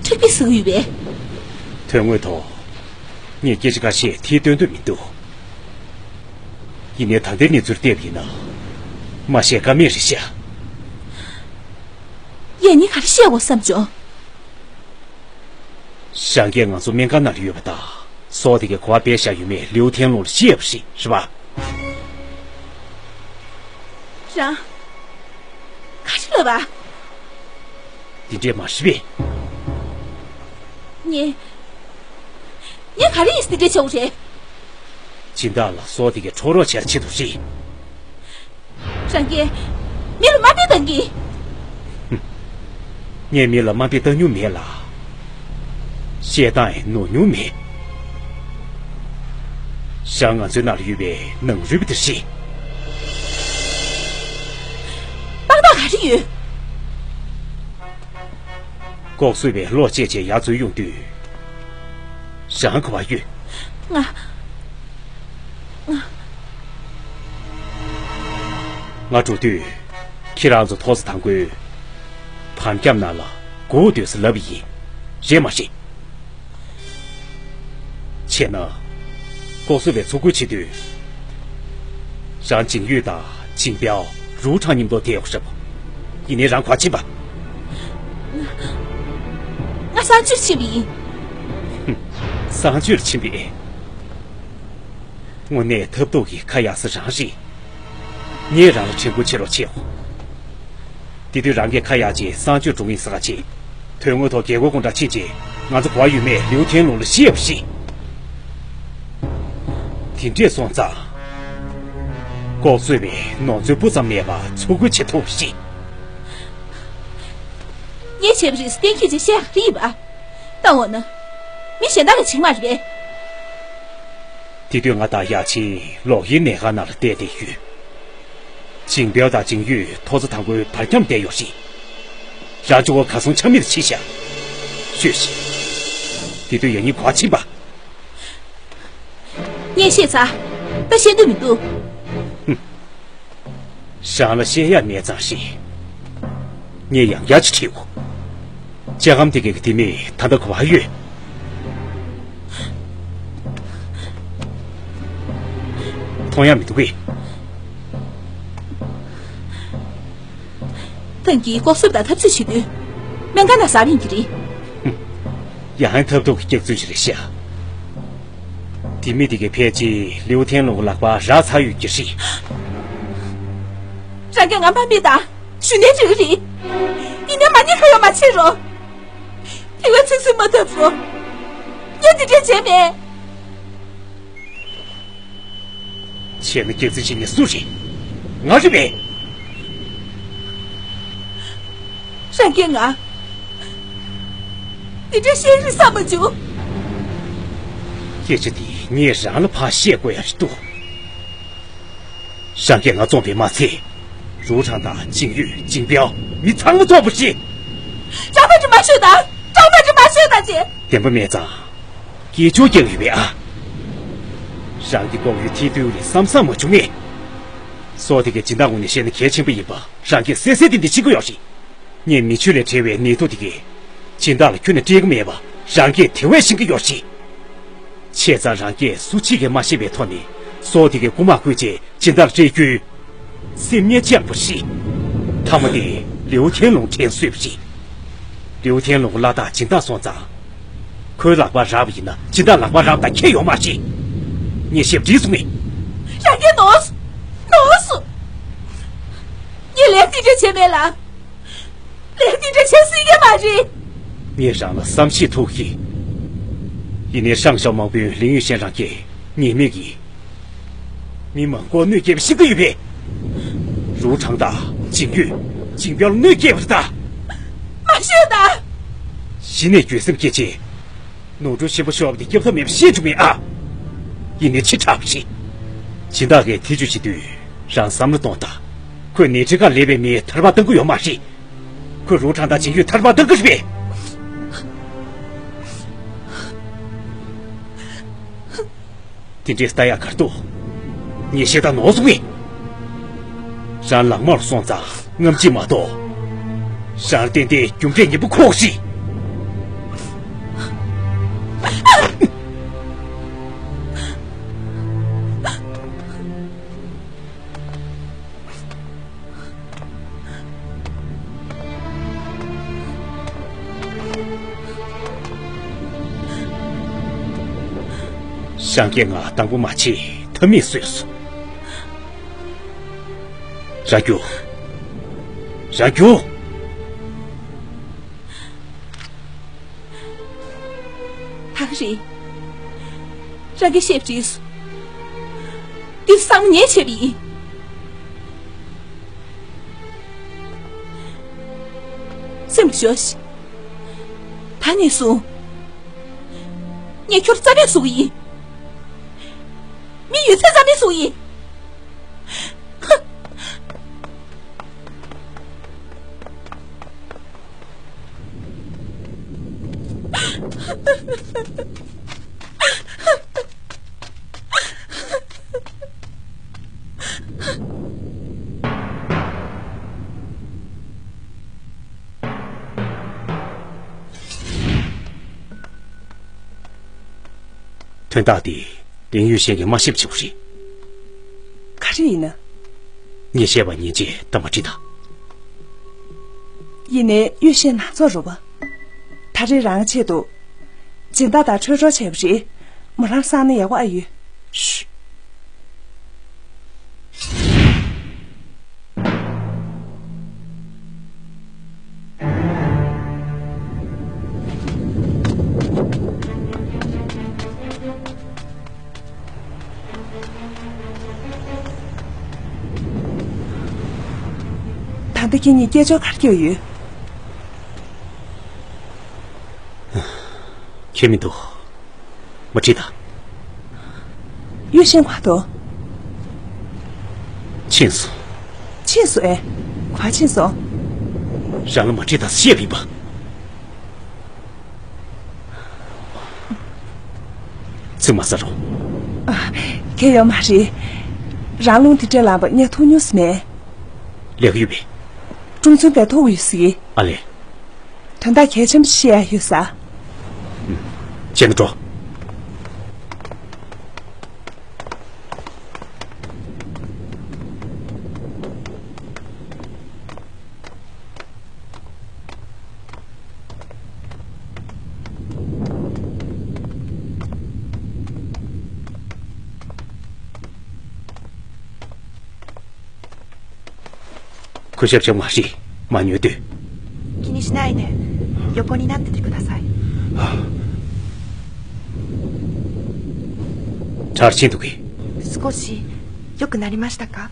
འཁྲབ་ཀྱི་ཟེར་གྱི་ཡོད་པས། དོན་དངོས་ཐོག་ངས་སྐད་ཆ་ཁ་ཤས་དེ་སྟོན་འདོད་མི་འདུག་ཡིན་ནའི་ད་ལྟའི་གནས་ཚུལ་བལྟས་པ་ཡིན་ན། མ་བཤད་ཀ་མེད་རེད་ཤག་ཡ་ནི་ག་རེ་བཤད་དགོས་བསམ་བྱུང་། རང་གིས་ང་ཚོ་སྨན་ཁང་ནང་ལ་ཡོད་པ་དང་། སྲོག་དེ་གའི་གོ་བ་སྤེལ་བཞག་ཡོད་མེད་ལིའུ་ཐེན་ལུང་ལ་བཤད་པ་རེད། རེད་པ། རང་། ག་རེ་ལབ་པ། འདི་འདྲས་མ་རེད་པས། ངས། ངས་ག་རེ་ཡིན་ཟེར་འདི་འདྲས་བྱ་དགོས་རེད། སྦྱིན་བདག་ལ་སྲོག་དེ་གའི་འཕྲོག་རོགས་བྱེད་ཆེད་དུ་རེད། རང་གིས་མི་ལ་དམའ་འབེབས་གཏང་གི། ངས་མི་ལ་དམའ་འབེབས་བཏང་མྱོང་མེད་ལ། བཤད་སྟངས་ཡང་ནོར་མྱོང་མེད། རང་ང་ཚོའི་ནང་ལ་ཡོད་པའི་ནང་རུལ་པ་དེ་རེད། དཔང་རྟགས་ག་རེ་ཡོད། ལྐོག་གསོད་པས་གློག་བཅད་བྱས་ཡར་འཛུལ་ཡོང་དུས། རང་ག་པར་ཡོད། ང་། ང་། ང་འགྲོ་དུས། ཁྱེད་རང་ཚོ་ཐོག་ས་དང་པོའི་བམ་རྒྱབ་ནང་ལ་སྒུག་སྡོད་ཟེར་ལབ་པ་ཡིན། རེད་མ་རེད། བྱས་ན། ལྐོག་གསོད་པས་འཚོ་རྒོལ་བྱེད་དུས། རང་ཇིང་ཡུས་དང་ཇིང་པའོ། རུའུ་ཁྲང་མཉམ་དུ་བསྡད་ཡོད་རེད་པ། ཡིན་ནའི་རང་ག་པར་ཕྱིན་པ། ང་གསང་སྤྱོད་ཕྱིན་པ་ཡིན། གསང་སྤྱོད་ཕྱིན་པས། དངོས་གནས་ཐབས་སྡུག་གི་ཁ་ཡག་ས་རང་རེད། ངས་རང་ལ་དྲན་སྐུལ་བྱེད་རོགས་བྱེད། དེ་དུས་རང་གིས་ཁ་ཡག་ཅིག་གསང་སྤྱོད་འགྲོ་ངེས་ཟེར་ག་བྱེད། དོན་དངོས་ཐོག་རྒྱལ་སྒོ་སྐུ་འདྲ་ཕྱིན་རྗེས་ང་ཚོ་གོ་བ་ཡོད་མེད་ལིའུ་ཐེན་ལུང་ལ་བཤད་པ་རེད། དེ་འདྲས་སོང་ཙང་། ལྐོག་གསོད་པས་ནོར་འཛོལ་སྤུ་ཙམ་མེད་པར་འཚོ་རྒོལ་བྱེད་ཐུབ་པ་རེད། ངས་བྱས་པ་རེད་ཟེར་གཏན་འཁེལ་བྱས་བཤད་ཡག་རེད་ཡིན་པ། ད་འོ་ན། མི་གཞན་དག་གིས་བྱེད་ཀྱི་མ་རེད་པས། དེ་དུས་ང་དང་ཡ་ཆེན་ལོག་གཡེམ་ལས་ཁང་ནང་ལ་བསྡད་བསྡད་ཡོད། ཇིང་དཔལ་དང་ཇིང་ཡུས་ཐོག་བརྩེགས་དང་པོའི་བར་ཁྱམས་བསྡད་ཡོད་རེད། རང་ཚོ་བ་གར་སོང་ཆ་མེད་ཕྱིན་ཤག་ཤོད་ཤིག་དེ་དུས་ཡང་སྙིང་གོ་བ་ཕྱིན་པ། ངས་བཤད་ཚར། ད་བཤད་འདོད་མི་འདུག་རང་ལ་བཤད་ཡ་མེད་ཙང་ཞིག་ངས་ཡང་བསྐྱར་ཅིག་དྲིའོ། ལྕགས་སྒམ་དེ་གའི་ལྡེ་མིག་ད་ལྟ་ག་པར་ཡོད། མཐོང་ཡ་མི་འདུག་གས། ཐང་གིས་ལྐོག་གསོད་དང་འཐབ་རྩོད་བྱེད་དུས་སྨན་ཁང་ནང་གཟབ་ཡོང་གི་རེད། ཡང་ཐབས་སྡུག་གི་སྐྱག་རྫུན་ཞིག་རེད་ཤག་ལྡེ་མིག་དེ་གའི་ཕལ་ཆེར་ལིའུ་ཐན་ལུང་གི་ལག་པར་རག་ཚར་ཡོད་ཀྱི་རེད། རང་གིས་ང་མ་སྨྲས་དང་། ཞུ་ནས་འགྲིག་གི་རེད། ཡིན་ནའི་མ་ཉེས་ཁ་གཡོག་མ་བྱེད་རོགས། དེ་བས་ཚིག་ཚིག་མ་འཐབ་རོགས། ངས་དེ་འདྲས་བྱས་མེད། བྱས་ན་སྐྱག་རྫུན་བཤད་མཁན་སུ་རེད། ང་རེད་པས། རང་གིས་ང་། དེ་འདྲས་བཤད་རིན་བསམ་མ་བྱུང་། སྐད་ཆ་འདི་ངས་རང་ལ་ཕར་བཤད་དགོས་ཡ་རེད་འདུག་རང་གིས་ང་བཙོངས་པས་མ་ཚད། རུའུ་ཁྲང་དང་ཇིང་ཡུས་ཇིང་དཔལ་མི་ཚང་མ་བཙོངས་པ་རེད། སྐྲག་མ་བྱེད་མ་ཤོད་དང་། སྐྲག་མ་བྱེད་མ་ཤོད་དང་ཅེས། བདེན་པ་མེད་ཙང་། སྐད་ཅོར་རྒྱག་ཡོད་པས་ཨ། རང་གི་ལྐོག་གཡོ་ཐེ་བསྡུར་རེད་བསམ་བསམ་མ་བྱུང་ངས། སོ་དེ་གའི་སྦྱིན་བདག་ངོས་ནས་བཤད་ན་གལ་ཆེན་པོ་ཡིན་པ་རང་གིས་གསལ་གསལ་ཏན་ཏན་ཤེས་ཀྱི་ཡོད་རེད། ངས་མེ་མཆོད་ལས་བྲལ་བའི་ནད་དུག་དེ་གའི་སྦྱིན་བདག་ལ་ཁྱོན་ནས་སྤྲད་ཀྱི་མེད་པ་རང་གིས་དེ་བས་ཤེས་ཀྱི་ཡོད་རེད། བྱས་ཙང་རང་གིས་སུ་གཅིག་གིས་མ་ཤེས་པའི་ཐོག་ནས་སོ་དེ་གའི་རྐུ་མ་བརྐུས་རྗེས་སྦྱིན་བདག་ལ་སྤྲད་རྒྱུའི་སེམས་ངན་བཅངས་པ་རེད། མཐའ་མ་དེ་ལིའུ་ཐན་ལུང་དྲན་གསོས་པ་རེད། ལིའུ་ཐན་ལུང་གི་བླ་རྟགས་སྦྱིན་བདག་སོང་ཙང་། ཁོའི་ལག་པར་རག་པ་ཡིན་ན་སྦྱིན་བདག་ལག་པར་རག་པ་དང་ཁྱད་ཡོད་མ་རེད། ངས་བཤད་པ་འགྲིག་སོང་ངས། རང་གིས་ནོར་སོང་། ནོར་སོང་། ངས་ལས་དེ་འདྲ་བྱས་མེད་ལ། ལས་དེ་འདྲ་བྱེད་སྲིད་ཀྱི་མ་རེད། ངས་རང་ལ་བསམ་ཤེས་ཐུག་གི། ཡིན་ནའི་ཧྲང་ཞའོ་དམག་དཔོན་ལིང་ཡུས་ཤན་རང་གིས་ཉེས་མེད་ཀྱི་མི་མང་པོར་གནོད་སྐྱེལ་བ་ཤེས་ཀྱི་ཡོད་པས། རུའུ་ཁྲང་དང་ཇིང་ཡུས་ཇིང་དཔལ་ལ་གནོད་སྐྱེལ་བ་རེད་ད། མ་ཤོད་ད། གཞི་ནས་འགྱོད་སེམས་སྐྱེས་བྱས། ནོར་འཁྲུལ་ཆེན་པོ་ཤོར་བ་དེ་སྐྱོབ་ཐབས་མེད་པ་ཤེས་བྱུང་མེད་ཨ། ཡིན་ནའི་ཕྱི་དྲགས་པ་རེད། སྦྱིན་བདག་གིས་ཐེ་བྱུས་བྱེད་དུས་རང་བསམ་བློ་གཏོང་དང་། ཁོས་ནེ་ཁྲི་ཁར་སླེབས་པའི་མི་ཐར་པ་བཏང་གི་ཡོད་མ་རེད། ཁོས་རུའུ་ཁྲང་དང་ཇིང་ཡུས་ཐར་པ་བཏང་གི་རེད་པས། དེ་འདྲའི་ལྟ་ཡག་ག་རེ་འདུག་ངས་བཤད་སྟངས་ནོར་སོང་ངས། རང་ལག་དམར་སོང་ཙང་རྔམ་བརྗིད་མ་གཏོགས། རང་ཏན་ཏན་རྒྱུ་འབྲས་ངན་པ་ཁོག་ཤིག་ཞང་གིས་ང་དང་པོ་མ་བྱེད་ཐབས་མེད་བཟོས་སོང་། རང་རྒྱུགས། རང་རྒྱུགས། ད་ག་རེད། རང་གིས་བཤད་པ་འགྲིག་སོང་། འདི་བསམ་ངས་བྱས་པ་ཡིན། སེམས་ལ་ཞོག་ཤིག་ད་ནས་བཟུང་། ངས་ཁྱོད་རྩ་མེད་བཟོ་གི་ཡིན། མི་ཡོད་ཚད་རྩ་མེད་བཟོ་གི་ཡིན། དོན་དག་དེ་ལིང་ཡུས་ཤན་གྱིས་མ་ཤེས་པ་བྱེད་པ་རེད། ག་རེ་ཡིན་ན། ངས་བཤད་པ་ཉན་རྗེས་གཏམ་པ་ཁྲིད་དང་། ཡིན་ནའི་ཡུས་ཤན་ནག་ཚོགས་རེད་པ། ད་རེས་རང་ཆེད་དུ། སྦྱིན་བདག་དང་འཕྲོད་གྲོལ་བྱས་པ་རེད། མོ་རང་སངས་ན་ཡག་པོ་ཨ་ཡོད། ཤུ། ད་ལྟ་ཁྱེད་གཉིས་སྐད་ཅོར་ག་རེ་རྒྱག་ཡོད། ཁྱད་མི་འདུག་མ་ཁྲིད་དང་། ཡུས་ཤན་ག་པར་འདུག་ཕྱིན་སོང་། ཕྱིན་སོང་ཨེ། ག་པར་ཕྱིན་སོང་། རང་ལ་མ་དྲིས་དང་བཤད་པ་ཡིན་པ། ཚིག་མ་ཟ་རོགས། ཨ། གལ་ཡོད་མ་རེད། རང་རླུང་དེ་འདྲ་ལངས་པ་ངས་མཐོང་མྱོང་ཟིག་མེད། ལས་ཀ་ཡོད་པས། ཀྲུང་ཚུན་དེ་ཐུག་ཡོད་ཟིག་ཨ་ལས། དོན་དག་གལ་ཆེན་པོ་ཞིག་བཤད་ཡ་ཡོད་ས། བྱས་ན་འགྲོ། ཁུ་ཤབ་ཤབ་མ་བྱེད། མ་ཉོས་དུས། 気にしないで。横になっててください。 གྲར་ཕྱིན་འདུག་གས། 少し良くなりましたか？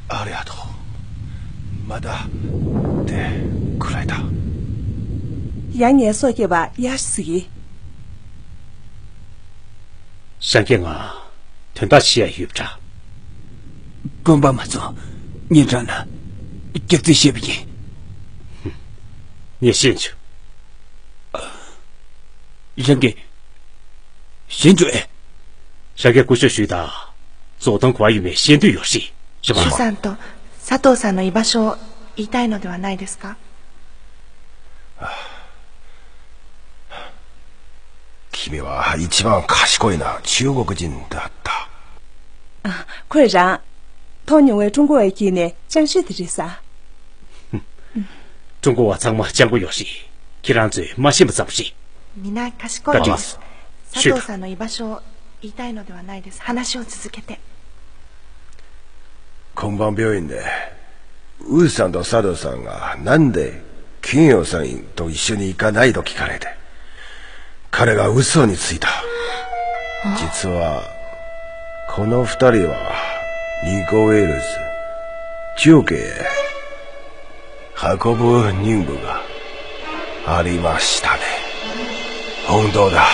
ありがとう。まだってくらいだ。 ཡང་ངལ་གསོ་བསྐྱལ་བ་ཡར་ཞིག་གཟིགས། ཧྲང་ཀེ་ང་དོན་དག་ཞིག་ཡ་ཡོད་པ་འདྲ། དགོན་པ་མ་ཚོ་ཉིན་གྲངས་ན་རྒྱག་རྩིས་བྱས་པ་ཡིན། ངས་ཤེས་བྱུང་། ཧྲང་ཀེ། ཤེས་བྱུང་ཨེ། ཧྲང་ཀེ་སྐུ་ཞབས་ཞུས་དང་། རྫོགས་ཐང་ག་པར་ཡོད་མེད་ཤེས་འདོད་ཡོད་རེད། རེད་པ། 朱さんと佐藤さんの居場所を言いたいのではないですか？ 君は一番賢いな中国人だった。 ཨ། ཁོས་རང་མཐོང་མྱོང་བའི་ཀྲུང་གོ་བ་ཡི་དཀྱིལ་ནས་སྤྱང་ཤོས་དེ་རེད་ས། ཀྲུང་གོ་བ་ཚང་མ་སྤྱང་པོ་ཡོད་རེད། ཁྱེད་རང་ཚོས་མ་ཤེས་པ་ཙམ་རེད། 皆賢いです。 ད་ཅི། 佐藤さんの居場所を言いたいのではないです。話を続けて。 根盤病院で、ウーさんと佐藤さんがなんで金陽さんと一緒に行かないと聞かれて、彼が嘘についた。実は、この二人はニコウイルス、中継へ運ぶ任務がありましたね。本当だ。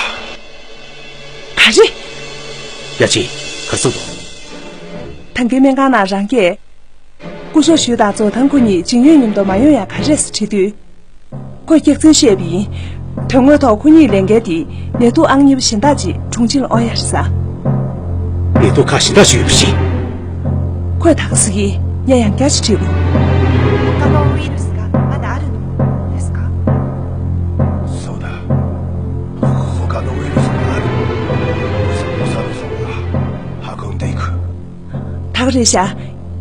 ག་རེ། ཡ་ཅི། ག་རེ་གསུངས་འདུག་ད་གིན་སྨན་ཁང་ནང་རང་གིས། སྐུ་ཞབས་ཞུས་དང་རྫོགས་ཐང་ཁོ་གཉིས་ཇིང་ཡོན་མཉམ་དུ་མ་ཡོང་ཡ་ག་རེ་རེད་ཟེར་དྲིས་དུས། ཁོས་སྐྱག་རྫུན་བཤད་པ་ཡིན། དོན་དངོས་ཐོག་ཁོ་གཉིས་ལས་འགུལ་དེ་ནད་དུག་ཨང་གཉིས་པ་གཞན་དག་ཅིག་དྲུང་ཆེ་ལ་དབང་ཡ་རེད་ས། ནད་དུག་ཁག་གཞན་དག་ཅིག་ཡོད་པ་རེད། ཁོས་ད་ག་ཟེར་གི། ངས་ཡང་བསྐྱར་ཅིག་དྲིས་པ། 他のウイルスがまだあるのですか？ そうだ。他のウイルスがある。そのサルスが運んでいく。 ད་ག་རེད་ཤག་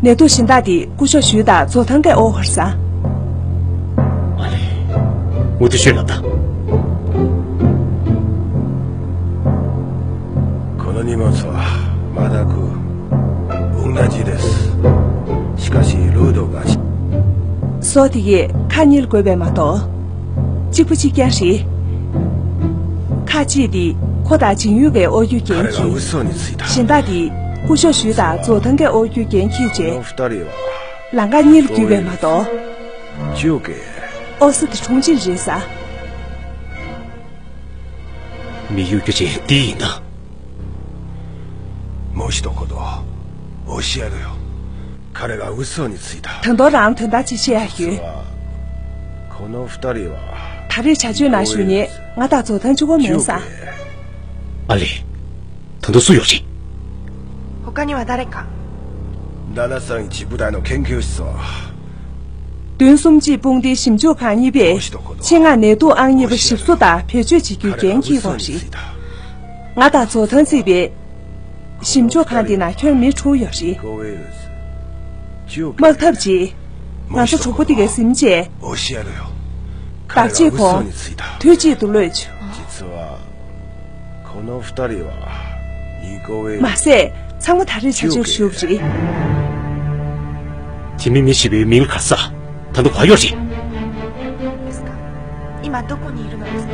ནད་དུག་གཞན་དག་དེ་སྐུ་ཞབས་ཞུས་དང་རྫོགས་ཐང་གིས་དབོར་ས། ཨ་ལས། འུ་ཐུ་ཤོད་ལབ་ད། この荷物はまだく同じです。しかしルードが བཟོ་དེ་གས་ཁག་གཉིས་ལ་བགོས་པས་མ་གཏོགས། གཅིག་པ་གཅིག་རྐྱང་རེད། ཁག་གཅིག་དེ་ཁོ་དང་ཇིང་ཡུས་ཀྱིས་དབོར་རྒྱུ་འགན་འཁྱེར། གཞན་དག་དེ་སྐུ་ཞབས་ཞུས་དང་རྫོགས་ཐང་གིས་དབོར་རྒྱུ་འགན་འཁྱེར་རྗེས། ལམ་ཁ་གཉིས་ལ་བརྒྱུད་པས་མ་གཏོགས། དབོར་ས་དེ་དྲུང་ཆེ་རེད་ས། མི་གཡོ་སྒྱུ་ཅན་འདི་ཡིན་ན། もう一言教えるよ。彼が嘘についた。 ད་དུང་རང་དོན་དག་ཅིག་བཤད་ཡ་ཡོད། この二人は ད་རེས་བྱ་སྤྱོད་ནང་ཞུགས་མཁན་ང་དང་རྫོགས་ཐང་གཅིག་པོ་མིན་ས། ཨ་ལས། ད་དུང་སུ་ཡོད་རེད། 他には誰か？ 七三一部隊の研究室は བདུན་གསུམ་གཅིག་དཔུང་སྡེའི་ཞིབ་འཇུག་ཁང་གཉིས་པས་ཆེད་མངགས་ནད་དུག་ཨང་གཉིས་པ་ཞིབ་བཟོ་དང་བེད་སྤྱོད་བྱེད་རྒྱུའི་འགན་འཁྱེར་ཡོད་རེད། ང་དང་རྫོགས་ཐང་བརྩིས་པའི་ཞིབ་འཇུག་ཁང་དེ་ནང་ཁྱོན་མི་དྲུག་ཡོད་རེད། དམག་འཐབ་རྗེས་ང་ཚོ་གྲོགས་པོ་དེ་གས་ཟིན་རྗེས། བདག་གཅིག་ཁོང་དུས་གཅིག་ཏུ་གློད་བྱུང་། この二人は མ་ཟད་ཚང་མ་ད་རེས་བྱ་སྤྱོད་ཞུགས་རེད། དེ་མིན་མི་ཞིག་པའི་མིང་ལ་ག་ས། ད་དུང་ག་ཡོད་རེད། ですか？今どこにいるのですか？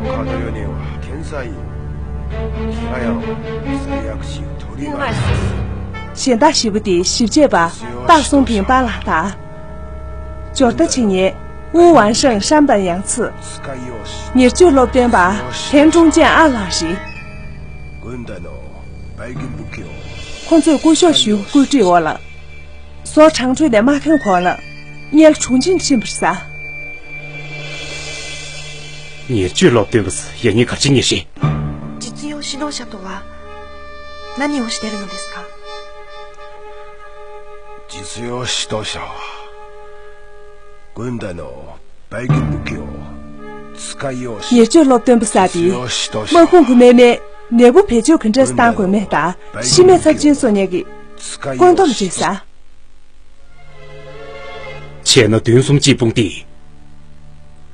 他のよにんは天才、平屋、製薬士、鳥が。 གཞན་དག་བཞི་པོ་དེ་ཞིབ་དཔྱད་པ་སྟག་གསུམ་ཕིང་པཱ་ལགས་དང་། འབྱོར་ལྟ་བྱེད་མཁན་ཝུའུ་ཝང་ཧྲེང་ཧྲན་པན་ཡང་ཚི། ཉེར་སྤྱོད་སློབ་སྟོན་པ་ཐན་ཀྲུང་ཅན་ཨ་ལགས་རེད། ཁོང་ཚོས་སྐུ་ཞབས་ཞུའི་བཀོད་སྒྲིག་འོག་ལ། ཟོ་ཁྲང་ཁྲོས་ནས་མ་ཐོན་གོང་ལ། ངས་གྲོང་ཁྱེར་ཕྱིན་པར་ཟ། ཉེར་སྤྱོད་སློབ་སྟོན་པ་ཡ་ཉེ་གར་ཆེ་ཉེ་ཤེས། 実用指導者とは何をしてるのですか？ 実用指導者は軍隊のバイキン武器を使いようし ཉེར་སྤྱོད་སློབ་སྟོན་པ་ཟེར་དེ། དམག་དཔུང་གི་དམག་མིའི་ནད་འབུ་བེད་སྤྱོད་ག་འདྲས་བཏང་དགོས་མེད་དང་ཤི་རྨས་ཚབས་ཆེན་སོགས་ཉེད་ཀྱི་བཀོད་འདོམས་བྱེད་ས། བྱས་ན་བདུན་གསུམ་གཅིག་སྤུངས་ཏེ།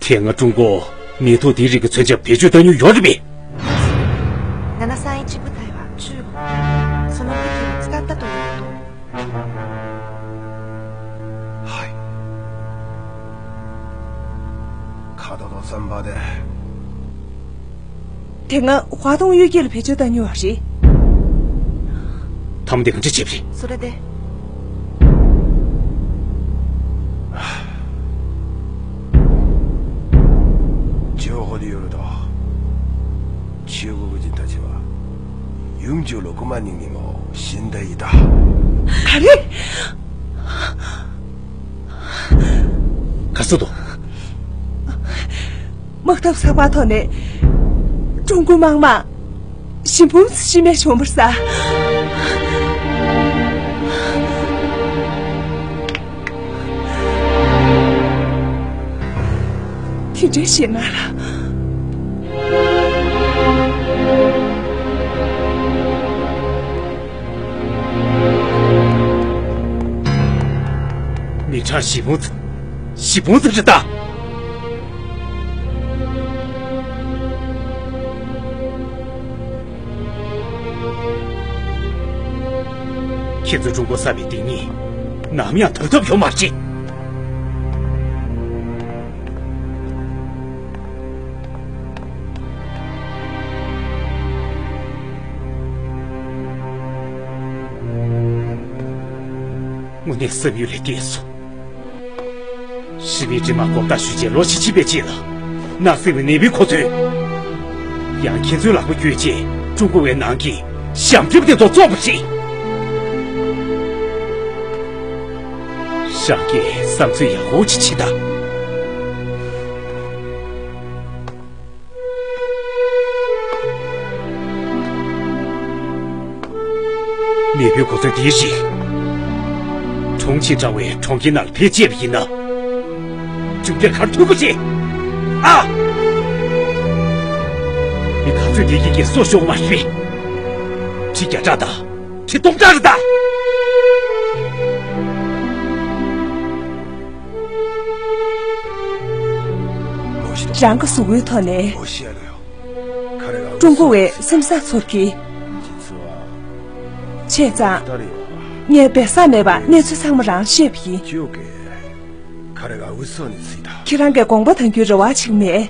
དེ་སྔ་ཀྲུང་གོ་ནད་དུག་དེའི་རིགས་ཀྱི་མཚོན་ཆ་བེད་སྤྱོད་བཏང་མྱོང་ཡོད་རེད་པས། 七三一部隊は中国、その武器を使ったということを はい。角田桟橋で དེ་སྔ་ཧྭ་ཏུང་གཡུལ་འགྱེད་ལ་བེད་སྤྱོད་བཏང་མྱོང་བ་རེད། ཐམ་དེ་ག་འདྲ་བྱེད་པ་རེད། それで 情報によると、中国人たちはよんじゅうろくまん人にも死んでいた。 ག་རེ། ག་སུ་དོ། དམག་འཐབ་ཚགས་པར་ཐོག་ནས་ཀྲུང་གོའི་དམག་དམངས་ཞི་འབུམ་ཙམ་ཤི་རྨས་བྱུང་བར་གསལ། དེ་འདྲའི་ཞེད་སྣང་ལ། མི་གྲངས་ཞི་འབུམ་ཙམ། ཞི་འབུམ་ཙམ་རེད་ད། ཁྱེད་ཚོ་ཀྲུང་གོ་གསར་པའི་སྡིག་ཉེས་ནམ་ཡང་དག་ཐབས་ཡོད་མ་རེད། དངོས་གནས་བསམ་ཡུལ་ལས་འདས་སོང་། ཤི་རྨས་དྲི་མ་གོ་བརྡ་ཞུས་རྗེས་ལོ་ཕྱེད་ཕྱིན་པའི་རྗེས་ལ། ནག་སེལ་བའི་ནད་འབུའི་གོ་མཚོན། ཡང་ཁྱེད་ཚོའི་ལག་པ་བརྒྱུད་རྗེས་ཀྲུང་གོ་བའི་ནང་གི་ཞབས་འདེགས་དེ་ཚོ་བཙོག་པ་ཞིག །ཞང་གིས་བསམ་ཚུལ་ཡག་པོ་ཅིག་བྱེད་དང་། ནད་འབུའི་གོ་མཚོན་དེའི་རིགས། ཁྲུང་ཆིང་འདྲ་བའི་གྲོང་ཁྱེར་ནང་ལ་ཕར་སྤྱད་པ་ཡིན་ན། གྲུབ་འབྲས་ག་རེ་ཐོན་གྱི་རེད། ཨ། མི་ག་ཚོད་དེ་ཡིན་གྱི་སྲོག་ཤོར་མ་རེད། ཁྲི་བརྒྱ་ཕྲག་དང་ཁྲི་སྟོང་ཕྲག་རེད་ད། རང་གི་གཟུགས་པོའི་ཐོག་ནས་ཀྲུང་གོ་བའི་སེམས་བཟང་ཚོར་གྱི། བྱས་ཙང་། ངས་སྦས་གསང་མེད་པར་གནས་ཚུལ་ཚང་མ་རང་བཤད་པ་ཡིན། ཁྱེད་རང་གིས་དགོངས་པ་དང་རྒྱུའི་རེ་བ་བྱེད་ཀྱི་མེད།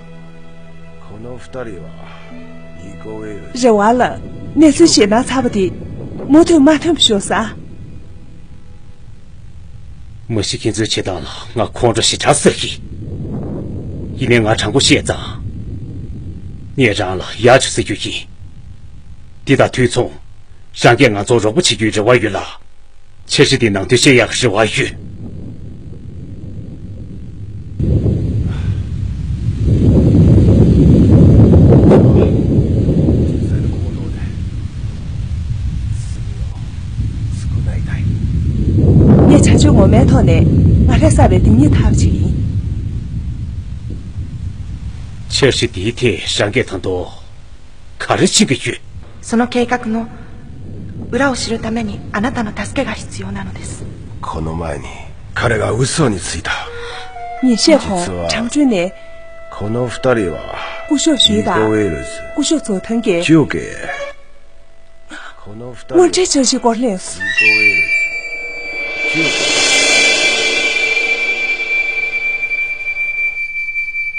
རེ་བ་ལ་གནས་ཚུལ་ཞེད་སྣང་ཚ་བ་དེ་མུ་མཐུད་མ་ཐོན་པ་ཤོག་ཟེར། མ་གཞི་ཁྱེད་ཚོའི་བྱེད་སྟངས་ལ་ང་ཁོང་ཁྲོ་ཞེ་དྲག་ཟ་གི། ཡིན་ནའི་ང་དྲང་པོ་བཤད་ཙང་། ངས་རང་ལ་ཡག་བྱུང་ཟེར་རྒྱུ་ཡིན། འདི་དང་དུས་མཚུངས། རང་གིས་ང་ཚོར་རོགས་པ་བྱེད་རྒྱུའི་རེ་བ་ཡོད་ལ། འཆར་གཞི་འདི་ནང་དོན་བཤད་ཡག་གི་རེ་བ་ཡོད། ངས་བྱ་སྤྱོད་ངོ་མའི་ཐོག་ནས་ང་རས་བསགས་པའི་སྡིག་ཉེས་ཐར་བ་བྱེད་ཀྱི་ཡིན། འཆར་གཞི་འདིའི་ཐད་རང་གིས་ད་དུང་ག་རེ་བྱེད་ཀྱི་ཡོད། その計画の裏を知るためにあなたの助けが必要なのです。この前に彼が嘘についた。 ཉིན་ཤས་གོང་ཁྲང་ཁྲུན་ནས། この二人は སྐུ་ཞབས་ཞུས་དང་། ニコウェルズ。 སྐུ་ཞབས་ཙོ་ཐང་གིས། 中継。 དངོས་འབྲེལ་འཆར་གཞིའི་སྐོར་གླེང་སོང་།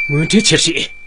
དངོས་འབྲེལ་འཆར་གཞི།